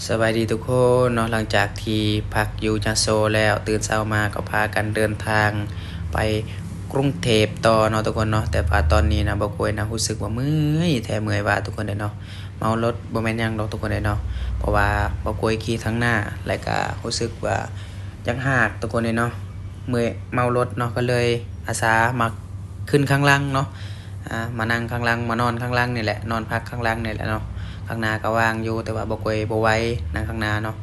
ສະບາຍດີທຸກຄົນເນາະ, ຫຼັງຈາກທີ່ພັກຢູ່ຍະໂສແລ້ວ, ຕື່ນເຊົ້າມາກໍພາກັນເດີນທາງໄປກຸງເທບຕໍ່ເນາະທຸກຄົນເນາະ. ແຕ່ວ່າຕອນນີ້ນະ ບໍ່ກວຍນະ ຮູ້ສຶກວ່າເມື່ອຍແທ້ເມື່ອຍວ່າທຸກຄົນເດ້ເນາະ. ເມົາລົດບໍ່ແມ່ນຫຍັງດອກທຸກຄົນເດ້ເນາະ, ເພາະວ່າບໍ່ກວຍຂີ່ທາງໜ້າ ແລ້ວກະຮູ້ສຶກວ່າຢາກຮາກທຸກຄົນເດ້ເນາະ. ເມື່ອຍເມົາລົດເນາະ ກໍເລີຍອາສາມາຂຶ້ນຂ້າງຫຼັງເນາະ. ອ່າ ມານັ່ງຂ້າງຫຼັງ ມານອນຂ້າງຫຼັງນີ້ແຫຼະ, ນອນພັກຂ້າງຫຼັງນີ້ແຫຼະເນາະ. ຂ້າງໜ້າກໍວ່າງຢູ່ ແຕ່ວ່າບໍ່ກວຍບໍ່ໄຫວ ນັ່ງຂ້າງໜ້າເນາະ.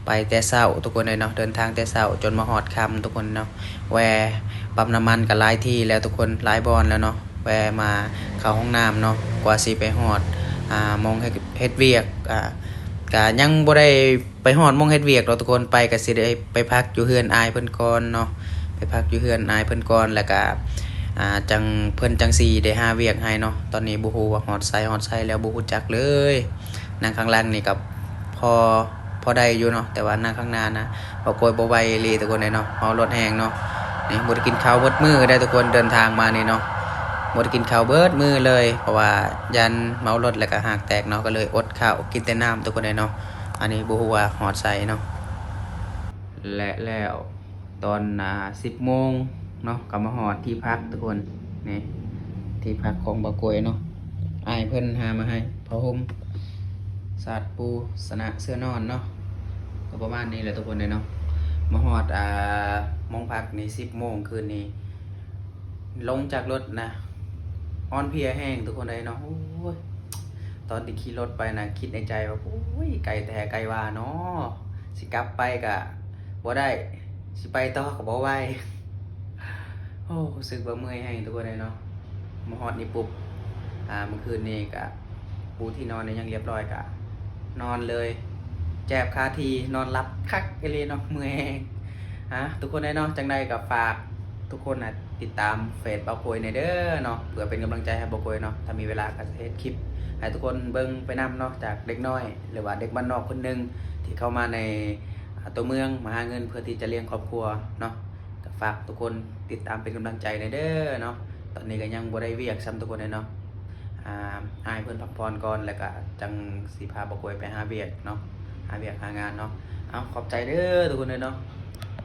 ໄປແຕ່ເຊົ້າທຸກຄົນເອີຍເນາະ, ເດີນທາງແຕ່ເຊົ້າຈົນມາຮອດຄ່ຳທຸກຄົນເນາະ. ແວ່ປ້ຳນ້ຳມັນກໍຫຼາຍທີ່ແລ້ວທຸກຄົນ, ຫຼາຍບ່ອນແລ້ວເນາະ, ແວ່ມາເຂົ້າຫ້ອງນ້ຳເນາະ ກວ່າຊິໄປຮອດ ອ່າ ໝ່ອງເຮັດ ເຮັດວຽກ. ອ່າ ກະຍັງບໍ່ໄດ້ ໄປຮອດໝ່ອງເຮັດວຽກດອກທຸກຄົນ, ໄປກໍຊິໄດ້ໄປພັກຢູ່ເຮືອນອ້າຍເພິ່ນກ່ອນເນາະ, ໄປພັກຢູ່ເຮືອນອ້າຍເພິ່ນກ່ອນ ແລ້ວກໍ ອ່າ ຈັ່ງ ເພິ່ນຈັ່ງຊິໄດ້ຫາວຽກໃຫ້ເນາະ. ຕອນນີ້ບໍ່ຮູ້ວ່າຮອດໃສ ຮອດໃສແລ້ວ ບໍ່ຮູ້ຈັກເລີຍ. ນັ່ງຂ້າງຫຼັງນີ້ກໍພໍ ພໍໄດ້ຢູ່ເນາະ, ແຕ່ວ່ານັ່ງຂ້າງໜ້ານະ ບໍ່ກວຍບໍ່ໄຫວອີ່ຫຼີທຸກຄົນເອີຍເນາະ, ເມົາລົດແຮງເນາະ. ນີ້ບໍ່ໄດ້ກິນເຂົ້າເບິດມື້ເດ້ທຸກຄົນ, ເດີນທາງມານີ້ເນາະ ບໍ່ໄດ້ກິນເຂົ້າເບິດມື້ເລີຍ ເພາະວ່າຢ້ານເມົາລົດ ແລ້ວກໍຮາກແຕກເນາະ, ກໍເລີຍອົດເຂົ້າ ກິນແຕ່ນ້ຳທຸກຄົນເອີຍເນາະ. ອັນນີ້ບໍ່ຮູ້ວ່າຮອດໃສເນາະ. ແລະແລ້ວຕອນ ອ່າ ສິບໂມງເນາະ ກໍມາຮອດທີ່ພັກທຸກຄົນ. ນີ້ທີ່ພັກຂອງບ່າວກວຍເນາະ, ອ້າຍເພິ່ນຫາມາໃຫ້ ຜ້າຫົ່ມ ສາດປູ ຊະນະ ເສື່ອນອນເນາະ, ກໍປະມານນີ້ແຫຼະທຸກຄົນເອີຍເນາະ. ມາຮອດ ອ່າ ໝ່ອງພັກນີ້ສິບໂມງຄືນນີ້. ລົງຈາກລົດນະ ອ່ອນເພຍແຮງທຸກຄົນເອີຍເນາະ. ໂອ້ຍ ຕອນທີ່ຂີ່ລົດໄປນະ ຄິດໃນໃຈວ່າ ໂອ້ຍ ໄກແທ້ໄກວ່າເນາະ, ຊິກັບໄປກະບໍ່ໄດ້ ຊິໄປຕໍ່ກໍບໍ່ໄຫວ. ໂອ້ ຮູ້ສຶກວ່າເມື່ອຍແຮງທຸກຄົນເອີຍເນາະ. ມາຮອດນີ້ປຸບ ອ່າ ມື້ຄືນນີ້ກະ ປູທີ່ນອນນີ້ຍັງລຽບຮ້ອຍ ກະນອນເລີຍ ແຈບຄາທີ່ ນອນຫຼັບຄັກອີ່ຫຼີເນາະ, ເມື່ອຍແຮງ. ອ່າ ທຸກຄົນເອີຍເນາະ, ຈັ່ງໃດກໍຝາກທຸກຄົນນະ ຕິດຕາມເຟສບ່າວກວຍແດ່ເດີເນາະ, ເພື່ອເປັນກຳລັງໃຈໃຫ້ບ່າວກວຍເນາະ. ຖ້າມີເວລາກໍຈະເຮັດຄລິບໃຫ້ທຸກຄົນເບິ່ງໄປນຳເນາະ, ຈາກເດັກນ້ອຍ ຫຼືວ່າເດັກບ້ານນອກຄົນໜຶ່ງ ທີ່ເຂົ້າມາໃນ ອ່າ ຕົວເມືອງ ມາຫາເງິນເພື່ອທີ່ຈະລ້ຽງຄອບຄົວເນາະ. ກໍຝາກທຸກຄົນຕິດຕາມເປັນກຳລັງໃຈແດ່ເດີເນາະ. ຕອນນີ້ກໍຍັງບໍ່ໄດ້ວຽກຊ້ຳທຸກຄົນເອີຍເນາະ, ອ່າ ອ້າຍເພິ່ນພັກຜ່ອນກ່ອນ ແລ້ວກໍຈັ່ງຊິພາບ່າວກວຍໄປຫາວຽກເນາະ, ຫາວຽກຫາງານເນາະ. ເອົາ ຂອບໃຈເດີທຸກຄົນເອີຍເນາະ.